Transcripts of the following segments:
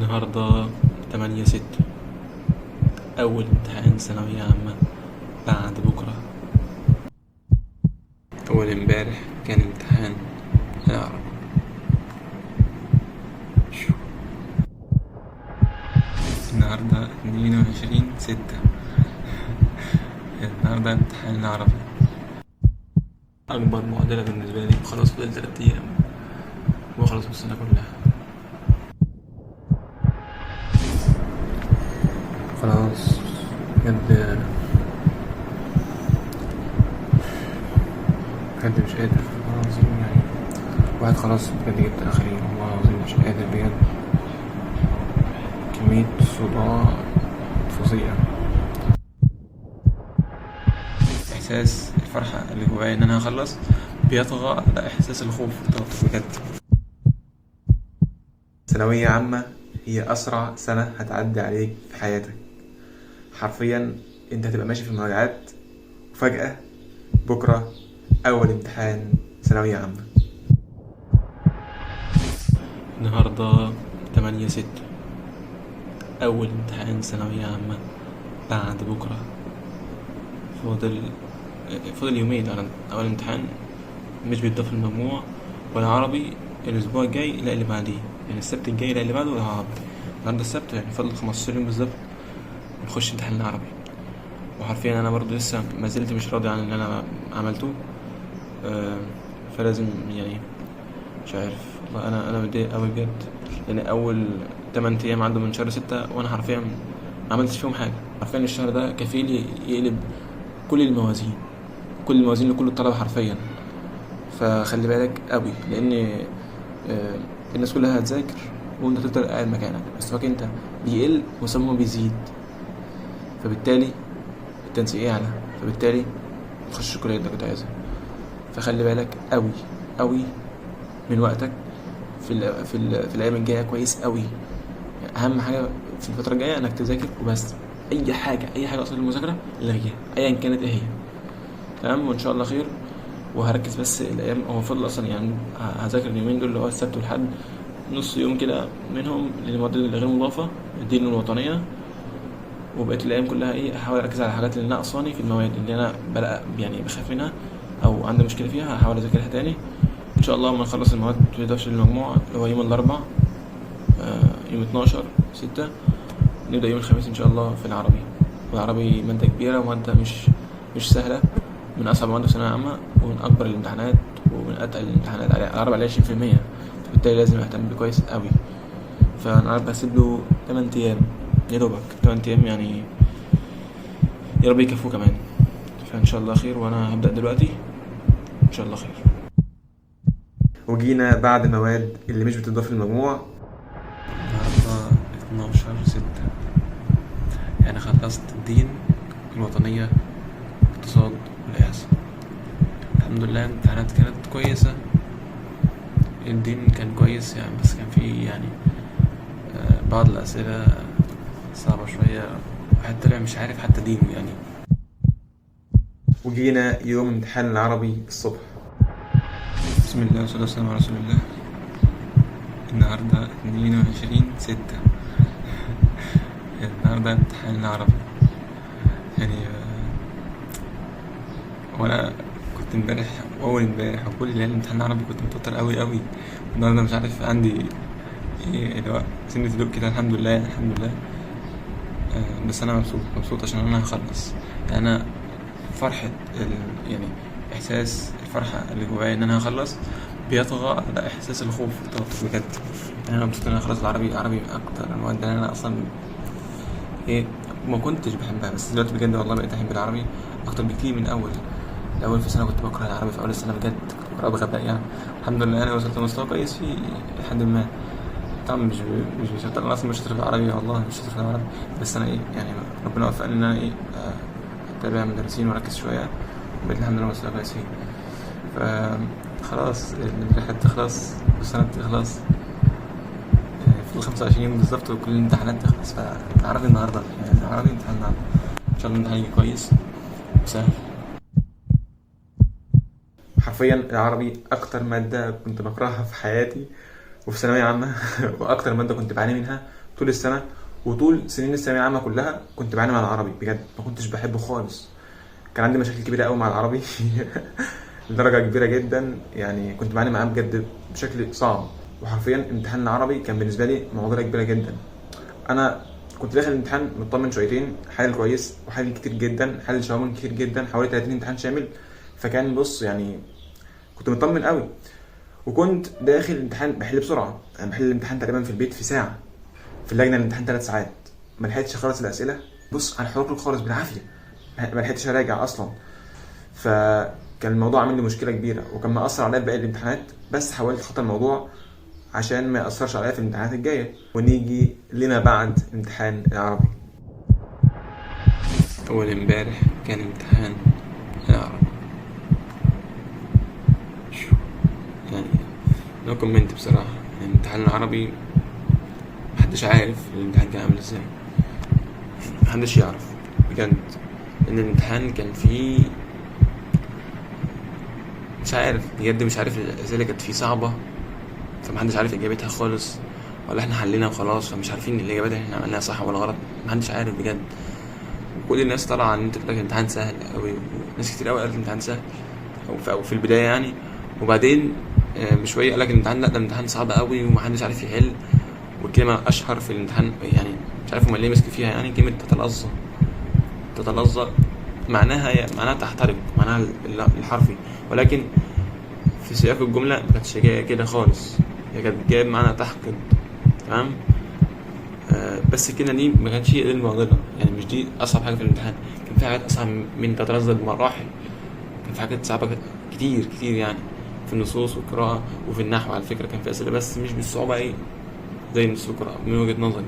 النهاردة 8/6، أول امتحان ثانوية عامة بعد بكرة. أول امبارح كان امتحان العربي. النهاردة 22/6، النهاردة امتحان العربي. أكبر معضلة بالنسبة لي، خلاص فاضل 3 أيام وأخلص السنة كلها. خلاص بجد بجد مش قادر والله العظيم، يعني واحد خلاص بجد جبت آخري والله العظيم مش قادر بجد. كمية صداع فظيع. إحساس الفرحة اللي جوايا إن أنا هخلص بيطغى على إحساس الخوف والتوتر بجد. ثانوية عامة هي أسرع سنة هتعدي عليك في حياتك. حرفيا أنت هتبقى ماشي في المراجعات وفجأة بكرة أول امتحان ثانوية عامة. النهاردة 8/6، أول امتحان ثانوية عامة بعد بكرة. فاضل يومين على أول امتحان، مش بيتضاف المجموع ولا عربي الأسبوع الجاي لا اللي بعديه، يعني السبت الجاي لا اللي بعده ولا عربي. النهاردة السبت، يعني فاضل 15 يوم بالظبط ونخش امتحان العربي. وحرفيا أنا برضو لسه ما زلت مش راضي عن اللي أنا عملته، فلازم يعني مش عارف والله. أنا متضايق أوي بجد، لأن أول 8 أيام عدوا من شهر 6 وأنا حرفيا ما عملتش فيهم حاجة. حرفيا الشهر ده كفيل يقلب كل الموازين، كل الموازين لكل الطلبة حرفيا. فخلي بالك قوي، لأن الناس كلها هتذاكر وأنت تفضل قاعد مكانك، مستواك أنت بيقل ومستواهم بيزيد، فبالتالي التنسيق يعلى، فبالتالي تخش الكلية اللي كنت عايزها. فخلي بالك قوي قوي من وقتك في الأيام الجاية كويس قوي. يعني أهم حاجة في الفترة الجاية إنك تذاكر وبس. أي حاجة، أي حاجة أصلا المذاكرة الغيها أيا كانت إيه هي، تمام؟ وإن شاء الله خير. وهركز بس الأيام، هو فضل أصلا يعني هذاكر اليومين دول اللي هو السبت والحد، نص يوم كده منهم للمواد الغير مضافة، الدين والوطنية، وبقيت الأيام كلها إيه، أحاول أركز على الحاجات اللي ناقصاني في المواد اللي أنا بلقى يعني بخاف منها أو عندي مشكلة فيها، هحاول أذاكرها تاني إن شاء الله. لما نخلص المواد ما للمجموعة اللي هو يوم الأربع، يوم 12/6، نبدأ يوم الخميس إن شاء الله في العربي. والعربي مادة كبيرة ومادة مش سهلة، من أصعب مواد في الثانوية العامة ومن أكبر الامتحانات ومن أتقل الامتحانات. العربي عليه 20%، فبالتالي لازم أهتم بيه كويس أوي. فأنا عارف هسيب له 8 أيام يا دوبك، 8 أيام يعني يا رب يكفوه كمان. فإن شاء الله خير، وأنا هبدأ دلوقتي إن شاء الله خير. وجينا بعد المواد اللي مش بتضاف للمجموع. النهاردة 12/6، يعني خلصت الدين، الوطنية، اقتصاد، والإحصاء. الحمد لله الامتحانات كانت كويسة، الدين كان كويس يعني، بس كان فيه يعني بعض الأسئلة صعبة شوية، واحد طلع مش عارف حتى دينه يعني. وجينا يوم امتحان العربي الصبح. بسم الله والصلاة والسلام على رسول الله. النهاردة 22/6، النهاردة امتحان العربي. يعني وأنا كنت امبارح وأول امبارح وكل ليلة امتحان العربي كنت متوتر أوي أوي. النهاردة مش عارف عندي إيه، اللي هو سنة هدوء كده، الحمد لله الحمد لله. بس أنا مبسوط، مبسوط عشان أنا هخلص. يعني أنا فرحة يعني إحساس الفرحة اللي جوايا إن أنا هخلص بيطغى على إحساس الخوف والتوتر بجد. يعني أنا مبسوط إن أنا خلصت العربي. العربي أكتر المواد اللي أنا أصلا إيه ما كنتش بحبها، بس دلوقتي بجد والله بقيت أحب العربي أكتر بكتير من الأول. الأول في السنة كنت بكره العربي، في أول السنة بجد كنت بكرهه بغباء يعني. الحمد لله أنا وصلت لمستوى كويس فيه لحد ما. طبعا مش شاطر، أنا أصلا مش شاطر في العربي والله، مش شاطر في العربي، بس أنا إيه يعني ربنا وفقني إن أنا إيه أتابع مدرسين وأركز شوية، وبقيت الحمد لله مستوى كويس فيه. فخلاص الرحلة بتخلص والسنة بتخلص، في 25 يوم بالظبط وكل الامتحانات تخلص. فالعربي النهاردة، يعني العربي امتحان النهاردة إن شاء الله الامتحان يجي كويس وسهل. حرفيا العربي أكتر مادة كنت بكرهها في حياتي وفي ثانوية عامة، وأكتر مادة كنت بعاني منها طول السنة وطول سنين الثانوية العامة كلها كنت بعاني مع العربي بجد، ما كنتش بحبه خالص. كان عندي مشاكل كبيرة قوي مع العربي لدرجة كبيرة جدا، يعني كنت بعاني معاه بجد بشكل صعب. وحرفيا امتحان العربي كان بالنسبة لي معضلة كبيرة جدا. انا كنت داخل الامتحان مطمن شويتين، حالل كويس وحالل كتير جدا، حالل شوامل كتير جدا، حوالي 30 امتحان شامل. فكان بص يعني كنت مطمن قوي، وكنت داخل الامتحان بحل بسرعة. انا بحل الامتحان تقريبا في البيت في ساعة، في اللجنة الامتحان 3 ساعات. ما لحقتش اخلص الاسئلة، بص على الحروف خالص بالعافية، ما لحقتش اراجع اصلا. فكان الموضوع عامل لي مشكلة كبيرة وكان مأثر عليا في باقي الامتحانات، بس حاولت اتخطى الموضوع عشان ما يأثرش عليا في الامتحانات الجاية. ونيجي لما بعد امتحان العربي. اول امبارح كان امتحان العربي، يعني no comment بصراحة. يعني امتحان العربي محدش عارف الامتحان كان عامل ازاي، محدش يعرف بجد. ان الامتحان كان فيه مش عارف بجد، مش عارف الاسئلة كانت فيه صعبة فمحدش عارف اجابتها خالص، ولا احنا حلينا وخلاص فمش عارفين الاجابات اللي احنا عملناها صح ولا غلط، محدش عارف بجد. وكل الناس طالعه ان انت تقول لك الامتحان سهل قوي، وناس كتير قوي قالت الامتحان سهل او في البداية يعني، وبعدين بشوية قال لك الامتحان لا ده امتحان صعب قوي ومحدش عارف يحل. والكلمة اشهر في الامتحان يعني مش عارف هما ليه مسكوا فيها، يعني كلمة تتلظى. تتلظى معناها تحترق، معناها الحرفي، ولكن في سياق الجملة ما كانتش جاية كده خالص، هي كانت جاية بمعنى تحقد، تمام؟ بس الكلمة دي ما كانتش هي دي المعضلة، يعني مش دي أصعب حاجة في الامتحان. كان في حاجات أصعب من تتلظى بمراحل، كان في حاجات صعبة كتير كتير يعني في النصوص والقراءة وفي النحو. على فكرة كان في أسئلة بس مش بالصعوبة إيه زي النصوص والقراءة من وجهة نظري.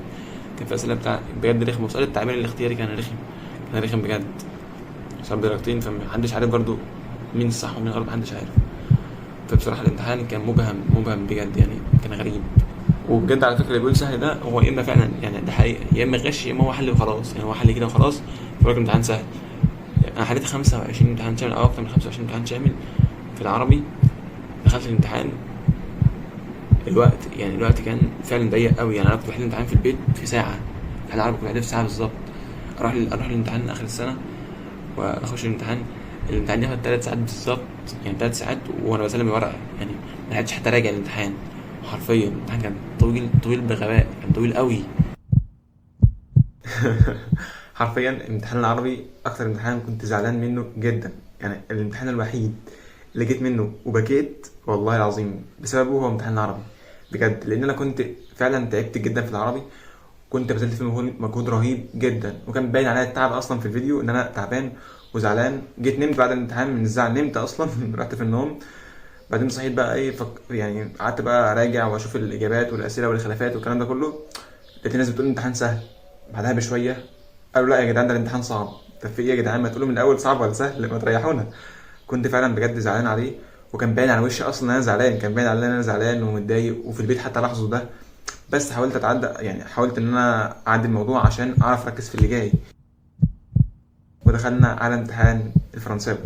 كان في أسئلة بتاع بجد رخمة، وسؤال التعبير الاختياري كان رخم، كان رخم بجد، عشان بدرجتين فمحدش عارف برضو مين الصح ومين الغلط، محدش عارف. فبصراحة الامتحان كان مبهم، مبهم بجد يعني، كان غريب. وبجد على فكرة اللي بيقول سهل ده هو يا إما فعلا يعني ده حقيقة، يا إما غش، يا إما هو حل وخلاص، يعني هو حل كده وخلاص فالراجل الامتحان سهل. يعني أنا حليت 25 امتحان شامل أو أكتر من 25 امتحان شامل في العربي. دخلت الامتحان الوقت كان فعلا ضيق قوي، يعني أنا كنت بحل الامتحان في البيت في ساعة، امتحان العربي كنت بحله في ساعة بالظبط. أروح الامتحان آخر السنة وأخش الامتحان، الامتحان ياخد 3 ساعات بالظبط، يعني 3 ساعات وأنا بسلم الورقة، يعني ما لحقتش حتى أراجع الامتحان حرفيا. الامتحان كان طويل، طويل بغباء، كان طويل قوي. حرفيا امتحان العربي اكتر امتحان كنت زعلان منه جدا، يعني الامتحان الوحيد اللي جيت منه وبكيت والله العظيم بسببه هو امتحان العربي بجد، لان انا كنت فعلا تعبت جدا في العربي، كنت بذلت فيه مجهود رهيب جدا، وكان باين عليا التعب اصلا في الفيديو ان انا تعبان وزعلان. جيت نمت بعد الامتحان من الزعل، نمت اصلا رحت في النوم. بعدين صحيت بقى ايه يعني قعدت بقى اراجع واشوف الاجابات والاسئلة والخلافات والكلام ده كله. لقيت الناس بتقول الامتحان سهل، بعدها بشوية قالوا لا يا جدعان ده الامتحان صعب. طب في ايه يا جدعان، ما تقولوا من الاول صعب ولا سهل، ما تريحونا. كنت فعلا بجد زعلان عليه، وكان باين على وشي اصلا ان انا زعلان، كان باين على ان انا زعلان ومتضايق، وفي البيت حتى لاحظوا ده. بس حاولت اتعدى، يعني حاولت ان انا اعدي الموضوع عشان اعرف اركز في اللي جاي. ودخلنا على امتحان الفرنساوي.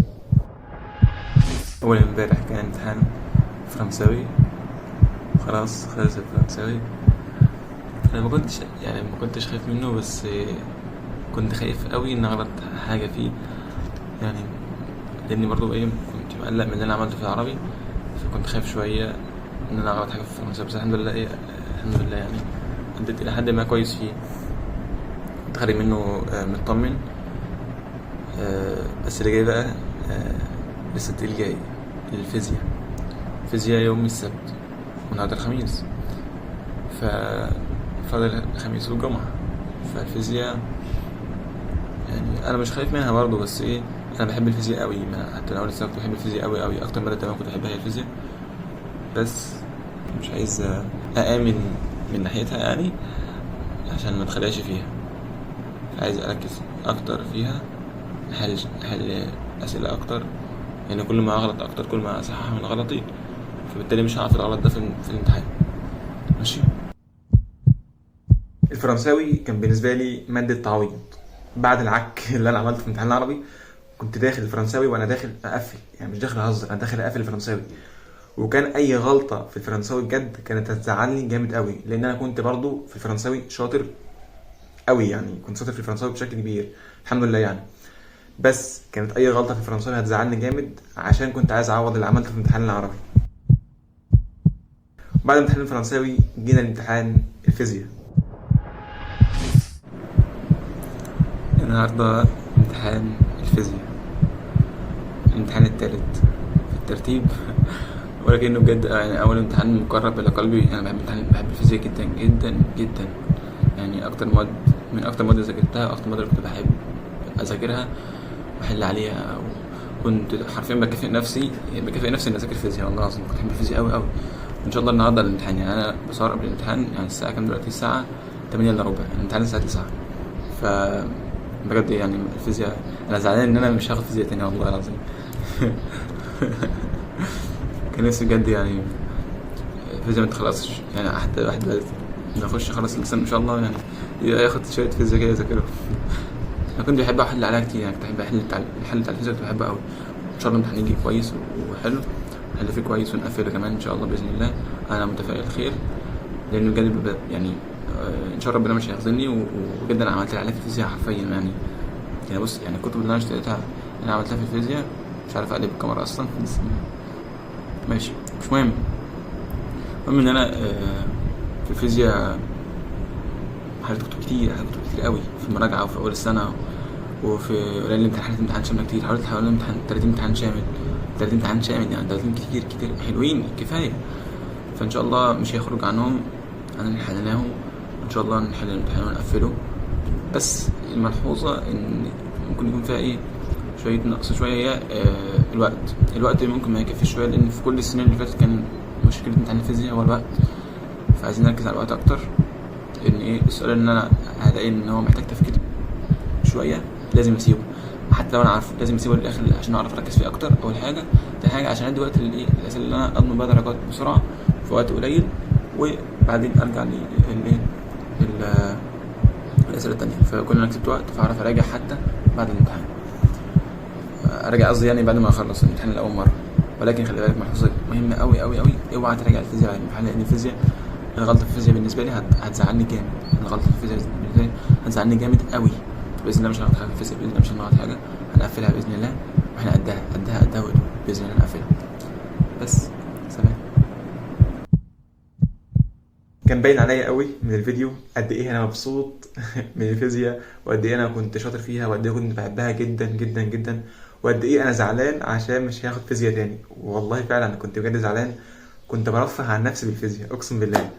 اول امبارح كان امتحان فرنساوي، خلاص خلص الفرنساوي. انا ما كنتش خايف منه، بس كنت خايف قوي ان اغلط حاجة فيه، لاني برضو كنت مقلق من اللي انا عملته في العربي، فكنت خايف شوية ان انا اغلط حاجة في الفرنساوي. بس الحمد لله الحمد لله عديت الى حد ما كويس فيه، كنت خارج منه مطمن. بس اللي جاي بقى، لسه التقيل جاي، الفيزياء. الفيزياء يوم السبت والنهارده الخميس، ففاضل الخميس والجمعة. فالفيزياء أنا مش خايف منها برضه، بس أنا بحب الفيزياء قوي، حتى من أول السنة كنت بحب الفيزياء قوي قوي، أكتر مادة تمام كنت بحبها هي الفيزياء. بس مش عايز أآمن من ناحيتها عشان ما اتخدعش فيها، عايز أركز أكتر فيها، أحل أسئلة أكتر، كل ما أغلط أكتر كل ما أصحح من غلطي، فبالتالي مش هعرف الغلط ده في الامتحان. ماشي. الفرنساوي كان بالنسبة لي مادة تعويض بعد العك اللي أنا عملته في الامتحان العربي. كنت داخل الفرنساوي وأنا داخل أقفل، يعني مش داخل أهزر، أنا داخل أقفل الفرنساوي. وكان اي غلطه في الفرنساوي بجد كانت هتزعلني جامد قوي، لان انا كنت برضو في الفرنساوي شاطر قوي، يعني كنت شاطر في الفرنساوي بشكل كبير الحمد لله يعني. بس كانت اي غلطه في الفرنساوي هتزعلني جامد، عشان كنت عايز اعوض اللي عملته في امتحان العربي. بعد امتحان الفرنساوي جينا لامتحان الفيزياء. النهارده امتحان الفيزياء، الامتحان التالت في الترتيب، ولكنه بجد يعني اول امتحان مقرب الى قلبي. انا بحب امتحان، بحب الفيزياء جدا جدا جدا، يعني اكتر مواد، من اكتر مواد ذاكرتها، اكتر مواد كنت بحب اذاكرها واحل عليها. كنت حرفيا بكافئ نفسي، بكافئ نفسي اني اذاكر فيزياء، والله العظيم كنت بحب الفيزياء قوي قوي. وان شاء الله النهارده الامتحان، يعني انا بصور قبل الامتحان، يعني الساعة كام دلوقتي؟ الساعة 7:45، الامتحان الساعة 9. ف بجد يعني الفيزياء انا زعلان ان انا مش هاخد فيزياء تاني والله العظيم. كان نفسي بجد يعني الفيزياء ما تخلصش، يعني حتى الواحد نخش خلاص السنة ان شاء الله يعني ياخد شوية فيزياء كده يذاكرهم. انا كنت بحب احل عليها كتير، يعني كنت بحب احل بتاع الحل بتاع الفيزياء، كنت بحبه قوي. ان شاء الله الامتحان يجي كويس وحلو، نحل فيه كويس ونقفله كمان ان شاء الله باذن الله. انا متفائل خير، لانه بجد يعني ان شاء الله ربنا مش هيخذلني. وبجد انا عملت اللي عليا في الفيزياء حرفيا، يعني يعني بص، يعني الكتب اللي انا اشتريتها انا عملتها في الفيزياء، مش عارف اقلب الكاميرا اصلا بس ماشي مش مهم. المهم ان انا في الفيزياء حليت كتب كتير، حليت كتب كتير قوي في المراجعة وفي اول السنة وفي قليل الامتحان، حليت امتحان شامل كتير، حاولت حوالي امتحان 30 امتحان شامل، 30 امتحان شامل، يعني 30 كتير كتير حلوين كفاية. فان شاء الله مش هيخرج عنهم، عن اللي حليناهم، وان شاء الله نحل الامتحان ونقفله. بس الملحوظة ان ممكن يكون فيها ايه شوية نقص شوية، هي الوقت. الوقت ممكن ما يكفيش شوية، لان في كل السنين اللي فاتت كان مشكلة امتحان الفيزياء هو الوقت، فعايزين نركز على الوقت اكتر. ان ايه السؤال ان انا هلاقي ان هو محتاج تفكير شوية لازم اسيبه، حتى لو انا عارفه لازم اسيبه للاخر عشان اعرف اركز فيه اكتر. اول حاجة. تاني حاجة عشان ادي وقت للايه الاسئلة اللي انا اضمن بيها درجات بسرعة في وقت قليل، وبعدين ارجع للايه الاسئلة التانية. فكل انا كسبت وقت، فاعرف اراجع حتى بعد الامتحان، اراجع قصدي يعني بعد ما اخلص الامتحان لاول مرة. ولكن خلي بالك ملحوظة مهمة قوي قوي قوي، اوعى تراجع الفيزياء بعد الامتحان، لان الفيزياء الغلطة في الفيزياء بالنسبة لي هتزعلني جامد. الغلطة في الفيزياء بالنسبة لي هتزعلني جامد قوي. باذن الله مش هنغلط حاجة في الفيزياء، باذن الله مش هنغلط حاجة، هنقفلها باذن الله، واحنا قدها قدها قدها وقدها باذن الله نقفلها. بس سلام. كان باين عليا قوي من الفيديو قد ايه انا مبسوط من الفيزياء، وقد ايه انا كنت شاطر فيها، وقد ايه كنت بحبها جدا جدا جدا، وقد ايه انا زعلان عشان مش هاخد فيزياء تاني. والله فعلا كنت بجد زعلان، كنت برفه عن نفسي بالفيزياء اقسم بالله.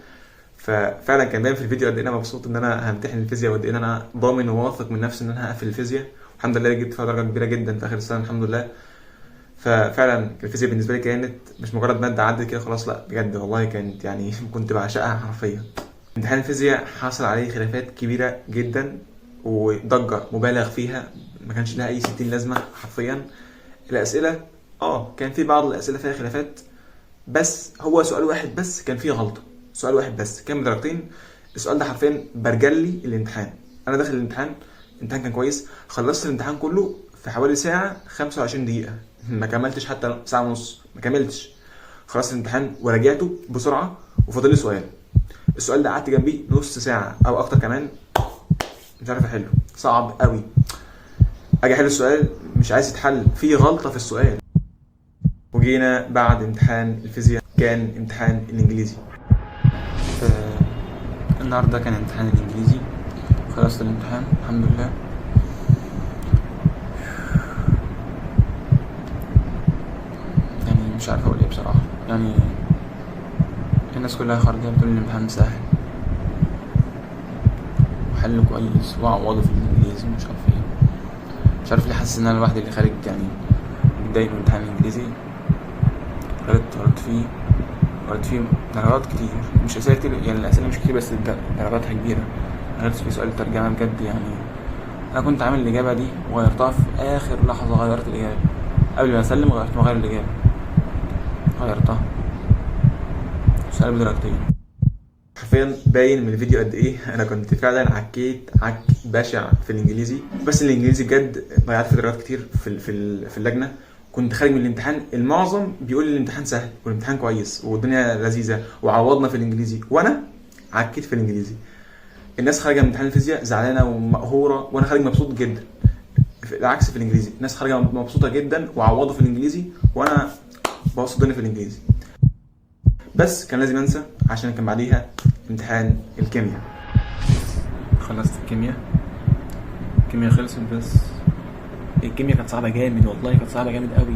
ففعلا كان باين في الفيديو قد ايه انا مبسوط ان انا همتحن الفيزياء، وقد ايه انا ضامن وواثق من نفسي ان انا هقفل الفيزياء. والحمد لله جبت فيها درجه كبيرة جدا في اخر السنة الحمد لله. ففعلا الفيزياء بالنسبة لي كانت مش مجرد مادة عدت كده خلاص، لا بجد والله كانت يعني كنت بعشقها حرفيا. امتحان الفيزياء حصل عليه خلافات كبيرة جدا وضجه مبالغ فيها، ما كانش لها اي 60 لازمه حرفيا. الاسئلة كان في بعض الاسئلة فيها خلافات، بس هو سؤال واحد بس كان فيه غلطه، سؤال واحد بس كان بدرجتين. السؤال ده حرفيا برجلي الامتحان. انا داخل الامتحان، الامتحان كان كويس، خلصت الامتحان كله في حوالي ساعة 25 دقيقة، ما كملتش حتى ساعة ونص، ما كملتش. خلصت الامتحان وراجعته بسرعة وفاضل لي سؤال. السؤال ده قعدت جنبيه نص ساعة او اكتر كمان، مش عارف احله، صعب قوي. اجي احل السؤال مش عايز يتحل، في غلطه في السؤال. وجينا بعد امتحان الفيزياء كان امتحان الانجليزي. النهارده كان امتحان الانجليزي، خلصت الامتحان الحمد لله. يعني مش عارف اقول ايه بصراحة، يعني الناس كلها خارجه بتقول الامتحان سهل وحل كويس وعوضه في الانجليزي ومش عارف ايه. مش عارف ليه حاسس ان انا لوحدي اللي خارج يعني متضايق من امتحان الانجليزي. غلطت فيه درجات كتير، مش اسئلة كتير يعني، الاسئلة مش كتير بس درجاتها كبيرة. غلطت في سؤال الترجمة بجد، يعني انا كنت عامل الاجابة دي وغيرتها في اخر لحظة، غيرت الاجابة قبل ما اسلم، غيرت مغير الاجابة، غيرتها سؤال بدرجتين. حرفيا باين من الفيديو قد ايه انا كنت فعلا عكيت عك بشع في الانجليزي. بس الانجليزي بجد ضيعت في درجات كتير في اللجنة، كنت خارج من الامتحان المعظم بيقول لي الامتحان سهل والامتحان كويس والدنيا لذيذة وعوضنا في الانجليزي، وانا عكيت في الانجليزي. الناس خارجه من امتحان الفيزياء زعلانة ومقهوره، وانا خارج مبسوط جدا. العكس في الانجليزي، الناس خارجه مبسوطة جدا وعوضوا في الانجليزي، وانا بوظت الدنيا في الانجليزي. بس كان لازم انسى عشان كان بعديها امتحان الكيمياء. خلصت الكيمياء، الكيمياء خلصت، بس الكيمياء كانت صعبة جامد والله، كانت صعبة جامد قوي.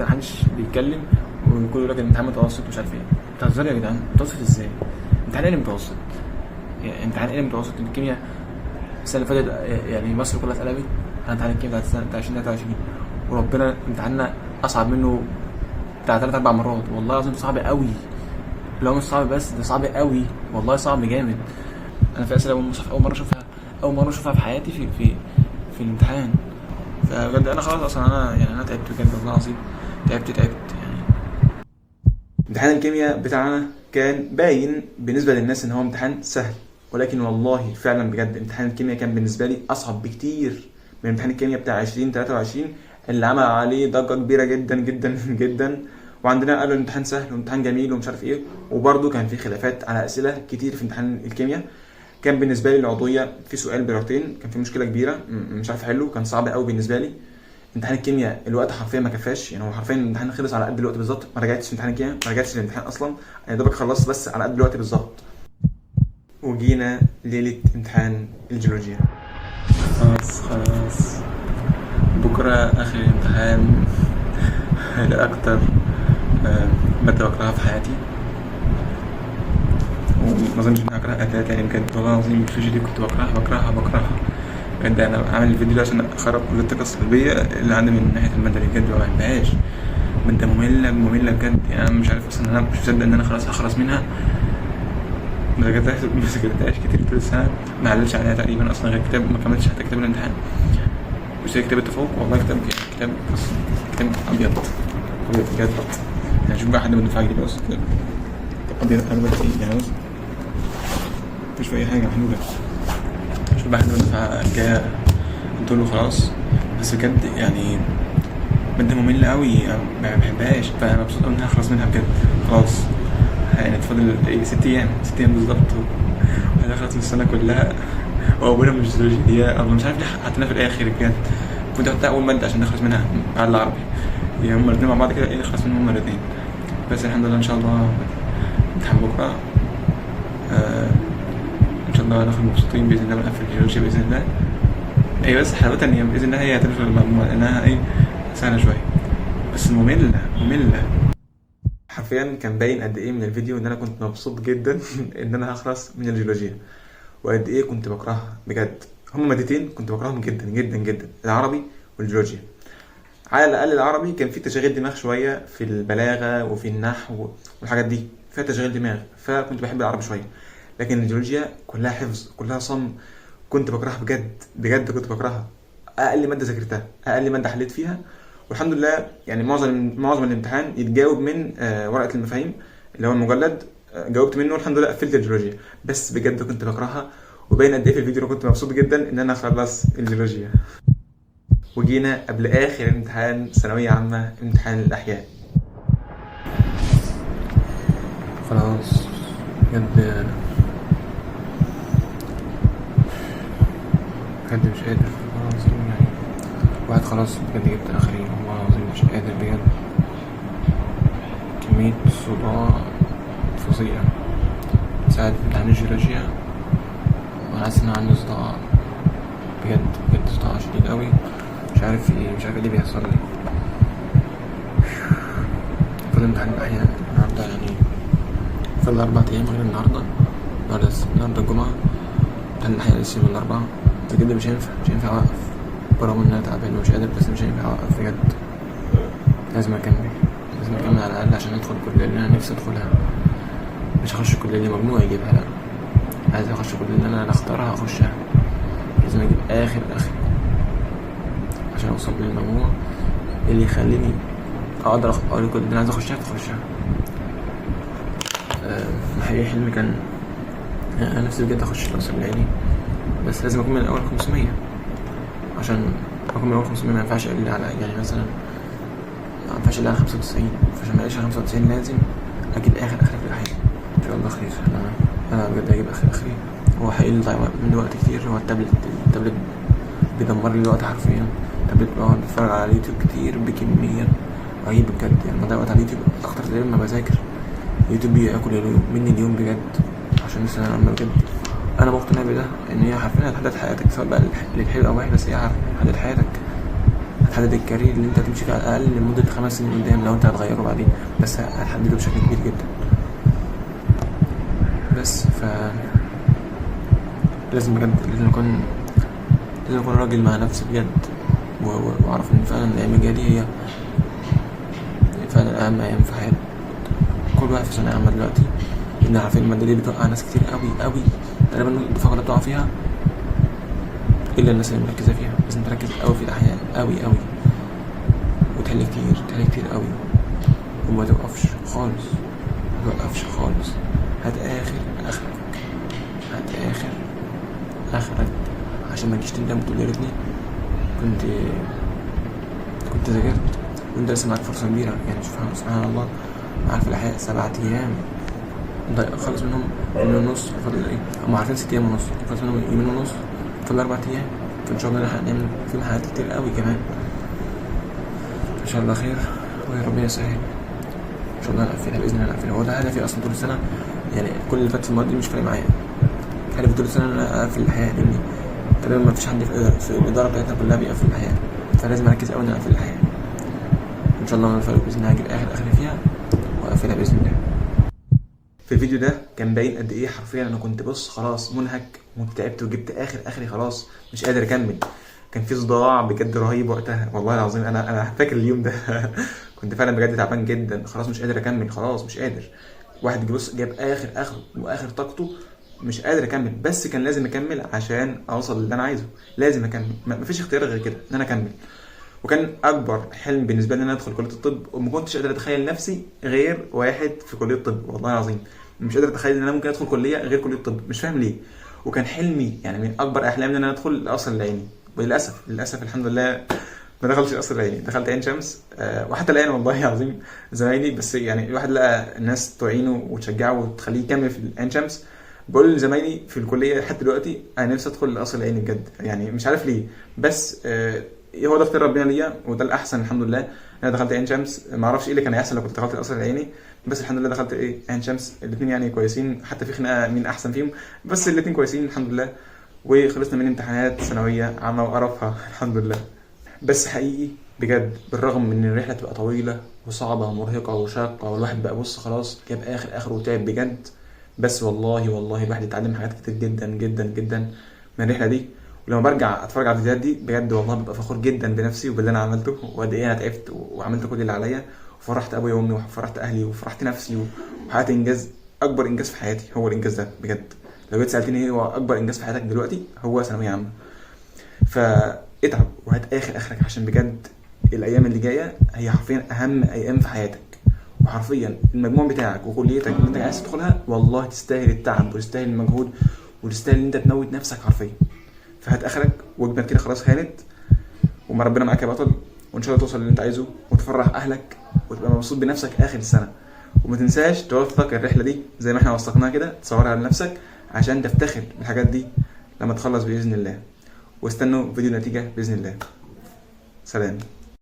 محدش بيتكلم وكله يقول لك الامتحان متوسط ومش عارف ايه. بتهزروا يا جدعان؟ متوسط ازاي؟ امتحان ايه اللي متوسط؟ يعني امتحان ايه اللي متوسط؟ الكيمياء السنة اللي فاتت يعني مصر كلها اتقلبت على امتحان الكيمياء بتاعت السنة بتاع 2023، وربنا امتحاننا اصعب منه بتاع 3 4 مرات والله العظيم. صعب قوي، لو مش صعب بس ده صعب قوي والله، صعب جامد. انا في اسئلة اول مرة اشوفها، اول مرة اشوفها في حياتي في في في الامتحان. فبجد انا خلاص اصلا، انا يعني انا تعبت بجد والله العظيم، تعبت يعني. امتحان الكيمياء بتاعنا كان باين بالنسبة للناس ان هو امتحان سهل، ولكن والله فعلا بجد امتحان الكيمياء كان بالنسبة لي اصعب بكتير من امتحان الكيمياء بتاع 2023 اللي عمل عليه ضجه كبيرة جدا جدا جدا، وعندنا قالوا الامتحان سهل وامتحان جميل ومش عارف ايه، وبرده كان في خلافات على اسئلة كتير في امتحان الكيمياء. كان بالنسبة لي العضوية في سؤال بدرجتين كان في مشكلة كبيرة مش عارف احله، كان صعب قوي بالنسبة لي. امتحان الكيمياء الوقت حرفيا ما كفاش، يعني هو حرفيا الامتحان خلص على قد الوقت بالظبط، ما رجعتش امتحان الكيمياء، ما رجعتش الامتحان اصلا، انا يا دوبك خلصت بس على قد الوقت بالظبط. وجينا ليلة امتحان الجيولوجيا. خلاص بكره اخر امتحان لاكتر مادة بكرهها في حياتي، وما اظنش اني هكرهها قبلها تاني بجد والله العظيم. الجيولوجيا دي كنت بكرهها بكرهها بجد. انا عامل الفيديو ده عشان اخرب كل الطاقة السلبية اللي عندي من ناحية المادة دي بجد، ما بحبهاش. مادة مملة مملة بجد، يعني انا مش عارف اصلا، انا مش مصدق ان انا خلاص هخلص منها. ما ذاكرتهاش كتير طول السنة، ما عللش عليها تقريبا اصلا غير كتاب، ما كملتش حتى كتاب الامتحان، مش زي كتاب التفوق والله. كتاب يعني كتاب بص، كتاب ابيض ابيض بجد. يعني شوف بقى حد من الدفعة الجديدة بس كتاب ابيض ابيض ايه يعني، بص مفيش في اي حاجة محلولة. شوف بقى حد من الدفعة الجاية قلت له خلاص. بس بجد يعني مادة مملة قوي، ما بحبهاش، فأنا مبسوط أوي إن أنا هخلص منها بجد خلاص. يعني اتفضل إيه، 6 أيام، 6 أيام بالظبط وهنخلص من السنة كلها، وأولها مش جيولوجيا. أنا مش عارف ليه حطيناها في الآخر بجد، كنت أحطها أول مادة عشان نخلص منها بعد العربي، يعني هما الاتنين مع بعض كده إيه، نخلص منهم هما الاتنين. بس الحمد لله إن شاء الله امتحان بكرة، إن شاء الله هنخرج مبسوطين بإذن الله، ونقفل الجيولوجيا بإذن الله. هي بس حلاوتها إن هي بإذن الله هي هتنفع المجموعة لأنها إيه سهلة شوية، بس مملة مملة. حرفيا كان باين قد ايه من الفيديو ان انا كنت مبسوط جدا ان انا هخلص من الجيولوجيا، وقد ايه كنت بكرهها بجد. هما مادتين كنت بكرههم جدا جدا جدا، العربي والجيولوجيا. على الاقل العربي كان فيه تشغيل دماغ شوية في البلاغة وفي النحو والحاجات دي، فيها تشغيل دماغ، فكنت بحب العربي شوية. لكن الجيولوجيا كلها حفظ كلها صم، كنت بكرهها بجد بجد، كنت بكرهها. اقل مادة ذاكرتها، اقل مادة حليت فيها، والحمد لله يعني معظم الامتحان يتجاوب من ورقة المفاهيم اللي هو المجلد، جاوبت منه والحمد لله، قفلت الجيولوجيا. بس بجد كنت بكرهها، وباين قد ايه في الفيديو انا كنت مبسوط جدا ان انا اخلص الجيولوجيا. وجينا قبل اخر امتحان ثانوية عامة، امتحان الاحياء. خلاص بجد بجد مش قادر والله العظيم، يعني واحد خلاص بجد جبت اخري والله العظيم، مش قادر بجد. كمية صداع فظيع ساعة امتحان الجيولوجيا، وانا حاسس ان انا عندي صداع بجد بجد، صداع شديد قوي، مش عارف ايه، مش عارف ايه اللي بيحصل لي. فضل امتحان الاحياء النهارده، يعني فضل 4 ايام غير النهارده، النهارده الجمعة، امتحان الاحياء لسه يوم الاربعاء. بجد مش هينفع، مش هينفع اوقف، برغم ان انا تعبان ومش قادر، بس مش هينفع اوقف بجد. لازم اكمل، لازم اكمل على الاقل عشان ادخل الكلية اللي انا نفسي ادخلها. مش هخش الكلية اللي مجموعة يجيبها، لا، عايز اخش الكلية اللي انا اختارها اخشها. لازم اجيب اخر اخر عشان اوصل للمجموع اللي يخليني اقدر اقول الكلية اللي انا عايز اخشها تخشها. الحقيقة حلمي كان انا نفسي بجد اخش القصر العيني، بس لازم اكون من الاول 500، عشان اكون من الاول 500 ما ينفعش اقل على، يعني مثلا ما ينفعش الا 95، فعشان ما اقلش 95 لازم اجيب اخر اخري في الاحياء. ان شاء الله خير. انا بجد هجيب اخر اخري. هو حقيقي اللي ضيع مني وقت كتير هو التابلت. التابلت بيدمر لي الوقت حرفيا. التابلت بقعد اتفرج على اليوتيوب كتير بكمية رهيبة بجد، يعني بضيع وقت على اليوتيوب اكتر تقريبا ما بذاكر. اليوتيوب بياكل مني اليوم بجد، عشان لسه انا بجد انا مقتنع بده ان هي حرفيا هتحدد حياتك، سواء بقى للحلو او وحش، بس هي حرفيا هتحدد حياتك، هتحدد ال career اللي انت هتمشي فيه على الاقل لمدة 5 سنين قدام، لو انت هتغيره بعدين بس هتحدده بشكل كبير جدا. بس ف لازم بجد لازم اكون راجل مع نفسي بجد، واعرف ان فعلا الايام الجاية دي هي فعلا اهم ايام في حياتي. كل واحد في ثانوية عامة دلوقتي، لان عارفين المادة دي بتوقع ناس كتير قوي قوي، تقريبا الدفعة كلها بتقع فيها الا الناس اللي مركزه فيها. لازم تركز قوي في الاحياء قوي قوي، وتحل كتير، تحل كتير قوي، وما توقفش خالص، ما توقفش خالص. هات اخر اخرك، هات اخر اخرك، عشان ما تجيش تندم وتقول يا ريتني كنت ذاكرت، وانت لسه معاك فرصة كبيرة. يعني شوف سبحان الله، عارف الاحياء 7 ايام ضيق خالص منهم يومين ونص، فاضل ايه؟ هم عارفين 6 ايام ونص، خلص منهم يومين ونص، فاضل 4 ايام. فان شاء الله نلحق نعمل فيهم حاجات كتير قوي كمان. ان شاء الله خير ويا ربنا يسهل. ان شاء الله نقفلها باذن الله، نقفلها. هو ده هدفي اصلا طول السنة، يعني كل اللي فات في المواد دي مش فارق معايا. هدفي طول السنة ان انا اقفل الاحياء، لان تقريبا ما فيش حد في الادارة بتاعتنا كلها بيقفل الاحياء، فلازم اركز قوي ان انا اقفل الاحياء. ان شاء الله انا الفرق باذن الله هجيب اخر اخري فيها واقفلها باذن الله. في الفيديو ده كان باين قد ايه حرفيا انا كنت بص خلاص منهك وتعبت وجبت اخر اخري، خلاص مش قادر اكمل. كان في صداع بجد رهيب وقتها والله العظيم. انا فاكر اليوم ده كنت فعلا بجد تعبان جدا، خلاص مش قادر اكمل، خلاص مش قادر. واحد بص جاب اخر اخره واخر طاقته، مش قادر اكمل، بس كان لازم اكمل عشان اوصل للي انا عايزه. لازم اكمل، مفيش اختيار غير كده ان انا اكمل. وكان اكبر حلم بالنسبة لي ان انا ادخل كليه الطب، وما كنتش قادر اتخيل نفسي غير واحد في كليه الطب والله العظيم. مش قادر اتخيل ان انا ممكن ادخل كليه غير كليه الطب، مش فاهم ليه. وكان حلمي يعني من اكبر احلامي ان انا ادخل القصر العيني، وللاسف للاسف الحمد لله ما دخلتش القصر العيني، دخلت عين شمس. وحتى الان والله العظيم زمايلي، بس يعني الواحد لقى الناس تعينه وتشجعه وتخليه يكمل في عين شمس. بقول لزمايلي في الكلية لحد دلوقتي انا نفسي ادخل القصر العيني بجد، يعني مش عارف ليه، بس هو ده اختيار ربنا ليا وده الاحسن الحمد لله. انا دخلت عين شمس، ما اعرفش ايه اللي كان هيحصل لو كنت دخلت القصر العيني، بس الحمد لله دخلت ايه عين شمس. الاثنين يعني كويسين، حتى في خناقه مين احسن فيهم، بس الاثنين كويسين الحمد لله. وخلصنا من امتحانات ثانوية عامة وقرفها الحمد لله. بس حقيقي بجد بالرغم من ان الرحلة تبقى طويلة وصعبة ومرهقه وشاقه، والواحد بقى بص خلاص جاب اخر اخره وتعب بجد، بس والله والله الواحد اتعلم حاجات كتير جدا جدا جدا من الرحلة دي. ولما برجع اتفرج على الفيديوهات دي بجد والله ببقى فخور جدا بنفسي وباللي انا عملته، وقد ايه انا تعبت وعملت كل اللي عليا، وفرحت ابويا وامي وفرحت اهلي وفرحت نفسي، وحققت انجاز، اكبر انجاز في حياتي هو الانجاز ده بجد. لو جيت سالتني ايه هو اكبر انجاز في حياتك دلوقتي، هو ثانوية عامة. فاتعب وهات اخر اخرك، عشان بجد الايام اللي جاية هي حرفيا اهم ايام في حياتك، وحرفيا المجموع بتاعك وكليتك اللي انت عايز تدخلها والله تستاهل التعب وتستاهل المجهود وتستاهل ان انت تموت نفسك حرفيا. فهات اخرك واجمل كده، خلاص هانت، وما ربنا معاك يا بطل، وان شاء الله توصل للي انت عايزه وتفرح اهلك وتبقى مبسوط بنفسك اخر السنة. وما تنساش توثق الرحلة دي زي ما احنا وثقناها كده، تصورها لنفسك عشان تفتخر بالحاجات دي لما تخلص باذن الله. واستنوا فيديو النتيجة باذن الله. سلام.